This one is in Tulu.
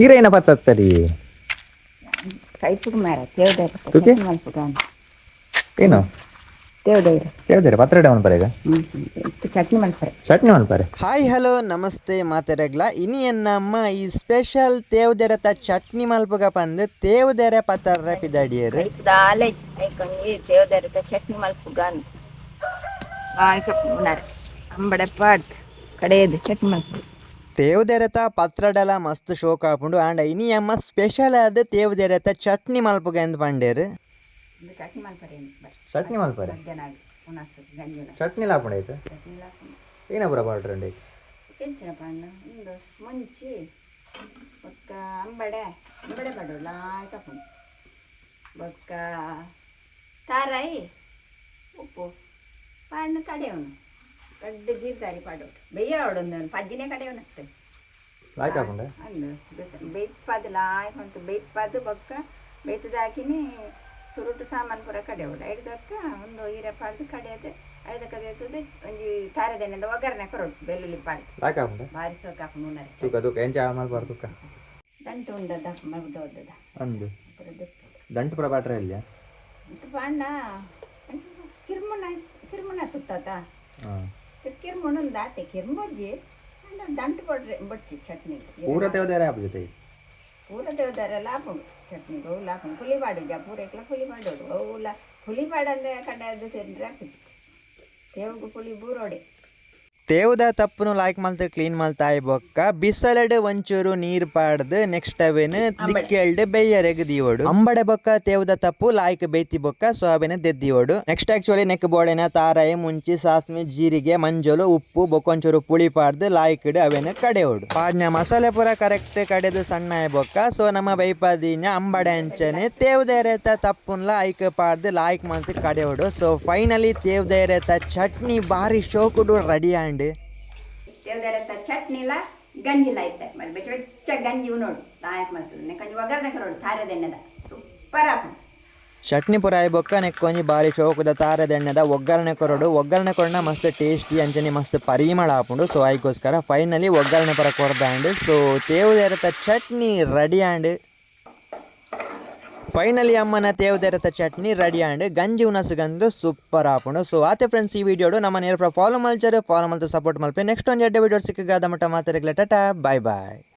ಈರೇನ ಪತ್ತತ್ತರಿ? ಕೈಪುಡು ಮಾರ ತೇವದಾರ. ತುಕೆ? ಚಟ್ನಿ ಮಲ್ಪುಗ. ಏನು? ತೇವದೈರ. ಕೇಳ್ತೀರಾ ಪತ್ರೊಡೆ ಮನ್ಪರೆಗ? ಹ್ಞೂ, ಚಟ್ನಿ ಮಲ್ಪರೆ. ಚಟ್ನಿ ಮನ್ಪರೆ. ಹಾಯ್, ಹಲೋ, ನಮಸ್ತೆ ಮಾತೆರೆಗ್ಲ. ಇನಿ ಎನ್ನಮ್ಮ ಈ ಸ್ಪೆಷಲ್ ತೇವದೆರೆತ ಚಟ್ನಿ ಮಲ್ಪುಗ ಪಂದ್ ತೇವದೆರೆ ಪತ್ತರ್ರೆ ಪಿದಡಿಯರು. ಕೈಪುದಾಲೆ ಐಕೊಂಜಿ ತೇವದಾರತ ಚಟ್ನಿ ಮಲ್ಪುಗ ಉಣಾರೆ ಅಂಬಡೆ ಪಾಡ್ದು ಕಡೆಯದು ಚಟ್ನಿ ಮಲ್ಪು. ತೇವದೆರೆತ ಪತ್ರಡಲ ಮಸ್ತ್ ಶೋಕ್ ಆಪುಂಡು. ಆಂಡ ಇನಿ ಅಮ್ಮ ಸ್ಪೆಷಲ್ ಆದ್ ತೇವದೆರೆತ ಚಟ್ನಿ ಮಲ್ಪುಗ ಎಂದ್ ಪಂಡೇರು. ಇಂದು ಚಟ್ನಿ ಮಲ್ಪರೆ ಬರ್ರಿ. ಚಟ್ನಿ ಮಲ್ಪರೆ. ಮಧ್ಯಾಹ್ನ ಉಣಸು ಗಂಜಿ ಉಣಸು. ಚಟ್ನಿ ಲಾಪುಂಡು ಆಯ್ತು. ಚಟ್ನಿ ಲಾಪುಂಡು. ಏನ ಪೂರ ಪಾಡ್ರೆ ಉಂಡು? ಎಂಚಿನ ಪಣ್ಣ, ಉಂದು ಮುಂಚಿ ಬೊಕ್ಕ ಅಂಬಡೆ, ಅಂಬಡೆ ಪಾಡೋಡು ಲಾಯ್ಕ ಹಾಪುಂಡು. ಬೊಕ್ಕ ತಾರಾಯಿ, ಉಪ್ಪು ಪಾಡ್ನ ಕಡೆಯವನು ರಡ್ಡ್ ಜೀರ್ದಾರಿ ಪಾಡೋಡು ಬೆಯ್ಯ ಒಂದು ಪಜ್ಜಿನೇ ಕಡೆಯವನತ್ತೆ. ಲಾಯ್ಕ್ ಹಾಪುಂಡ. ಅಂದು ಬೇಯ್ಪಾದು ಲಾಯ್ಕ ಉಂಟು. ಬೇಯ್ಪಾದು ಬೊಕ್ಕ ಬೇಯ್ತದ ಹಾಕಿನಿ ಸುರುಟು ಸಾಮಾನು ಪೂರ ಕಡೆಯೋಡು. ಐಡ್ದಕ್ಕ ಒಂದು ಈರೆ ಪಾಡ್ದು ಕಡೆಯದು. ಐದಕ್ಕ ದೇತದ ಒಂಜಿ ತಾರೆದೆಣ್ಣೆದ ಒಗ್ಗರಣೆ ಕೊರೊಡು, ಬೆಳ್ಳುಳ್ಳಿ ಪಾಡ್ದು. ಲಾಯ್ಕ್ ಹಾಪುಂಡ. ಭಾರಿ ಸೋಕು ಹಾಪುಂಡು ಉಣ್ಣರೆ. ತೂಕ ತೂಕ, ಎಂಚ ಮಲ್ಪಾರ ತೂಕ. ದಂಟು ಉಂಡದ ಮಲ್ದೊಡ್ಡದ. ಅಂದು. ಪೂರ ದೆಪ್ಪು. ದಂಟು ಪೂರ ಪಾಟ್ರೆ ಇಲ್ಲ. ಮತ್ತು ಪಾಂಡ ಕಿರ್ಮುನ ಕಿರ್ಮುನ ಸುತ್ತಾತ. ಹಾಂ. ಕಿರ್ಮುನ ಒಂದು ಆತೆ ಕಿರ್ಮುಜ್ಜಿ ಅಂಡ ದಂಟು ಬಡ್ರೆ ಬಡ್ಚಿ ಚಟ್ನಿ. ಪೂರ ತೇವದೆರೆ ಆಪು ಜೊತೆ. ಪೂರ ದೇವದಾರೆಲ್ಲ ಹಾಪುಂಡು ಚಟ್ನಿಗೆ. ಅವು ಹಾಪುಂಡು. ಪುಲಿ ಪಾಡುಜ ಪೂರೈಕ್ಲ ಪುಲಿ ಪಾಡೋಡು. ಅವುಲ ಪುಲಿ ಪಾಡಂದೆ ಕಡೆ ಅದು ತಿಂದ್ರೆ ಹಾಕುಜಿ. ತೇವುಗು ಪುಲಿ ಬೂರೋಡೆ. ತೇವದ ತಪ್ಪುನು ಲಾಯ್ಕ್ ಮಲ್ತ್ ಕ್ಲೀನ್ ಮಲ್ತಾಯ್ ಬೊಕ್ಕ ಬಿಸಲೆಡ್ ಒಂಚೂರು ನೀರ್ ಪಾಡ್ದು ನೆಕ್ಸ್ಟ್ ಅವೇನು ದಿಕ್ಕೆಲ್ಡ್ ಬೇಯರೆಗ್ ದೀವೊಡು. ಅಂಬಡೆ ಬೊಕ್ಕ ತೇವದ ತಪ್ಪು ಲಾಯ್ಕ್ ಬೇಯ್ತಿ ಬೊಕ್ಕ ಸೊ ಅವೇನು ದೆದ್ದಿವೊಡು. ನೆಕ್ಸ್ಟ್ ಆಕ್ಚುಲಿ ನೆಕ್ ಬೋಡೆನ ತಾರಾಯಿ, ಮುಂಚಿ, ಸಾಸ್ಮೆ, ಜೀರಿಗೆ, ಮಂಜೊಲು, ಉಪ್ಪು ಬೊಕ್ಕ ಒಂಚೂರು ಪುಳಿ ಪಾಡ್ದು ಲಾಯ್ಕ್ಡ್ ಅವೇನು ಕಡೆಯೋಡು. ಪಾಡ್ನ ಮಸಾಲೆ ಪೂರ ಕರೆಕ್ಟ್ ಕಡೆದು ಸಣ್ಣ ಆಯ್ ಬೊಕ್ಕ ಸೊ ನಮ್ಮ ಬೈಪದಿನ ಅಂಬಡೆ ಅಂಚನೆ ತೇವದೆರೆತ ತಪ್ಪುನ್ಲ ಐಕ್ ಪಾಡ್ದು ಲಾಯ್ಕ್ ಮಲ್ತ್ ಕಡೆಯೋಡು. ಸೊ ಫೈನಲಿ ತೇವದೆರೆತ ಚಟ್ನಿ ಬಾರಿ ಶೋಕುಡು ರೆಡಿ ಆಂಡ್. ದೇವದಾರತ್ತ ಚಟ್ನಿಲ ಗಂಜಿಲ ಐತೆ. ಮತ್ತೆ ಬೆಚ್ಚ ಬೆಚ್ಚ ಗಂಜಿ ಉಣೋಡು ಲಾಯಕ್ ಮಲ್ತದೆ. ನೆಕ್ಕೊಂಜಿ ಒಗ್ಗರಣೆ ಕೊರೋಡು ತಾರೆದೆಣ್ಣೆದ, ಸೂಪರ್ ಹಾಪುಂಡು. ಚಟ್ನಿ ಪೂರ ಆಯ್ ಬೊಕ್ಕ ನೆಕ್ಕೊಂಜಿ ಬಾರಿ ಶೋಕುದ ತಾರೆದೆಣ್ಣೆದ ಒಗ್ಗರಣೆ ಕೊರೊಡು. ಒಗ್ಗರಣೆ ಕೊರಣ ಮಸ್ತ್ ಟೇಸ್ಟಿ ಅಂಚನೆ ಮಸ್ತ್ ಪರಿಮಳ ಆಪುಂಡು. ಸೊ ಐಕೋಸ್ಕರ ಫೈನಲಿ ಒಗ್ಗರಣೆ ಪೂರ ಕೊರ್ದಾಂಡ್. ಸೊ ತೇವದೆರೆತ ಚಟ್ನಿ ರೆಡಿ ಆಂಡ್. ಫೈನಲಿ ಅಮ್ಮನ ತೇವದೆರೆತ ಚಟ್ನಿ ರೆಡಿ ಆಂಡ್. ಗಂಜಿ ಉಣಸುಗಂದು ಸೂಪರ್ ಆಪುಂಡು. ಸೊ ಆತೆ ಫ್ರೆಂಡ್ಸ್, ಈ ವಿಡಿಯೋಡು ನಮ್ಮ ನೇರ ಫಾಲೋ ಮಲ್ಚರ್ ಫಾಲೋ ಮಲ್ತು ಸಪೋರ್ಟ್ ಮಲ್ಪೆ. ನೆಕ್ಸ್ಟ್ ಒಂದು ಎಡ್ಡೆ ವಿಡಿಯೋ ಸಿಕ್ಕಗಾದ ಮಟ್ಟ ಮಾತಾಡಗ್ಲ. Tata, boy boy.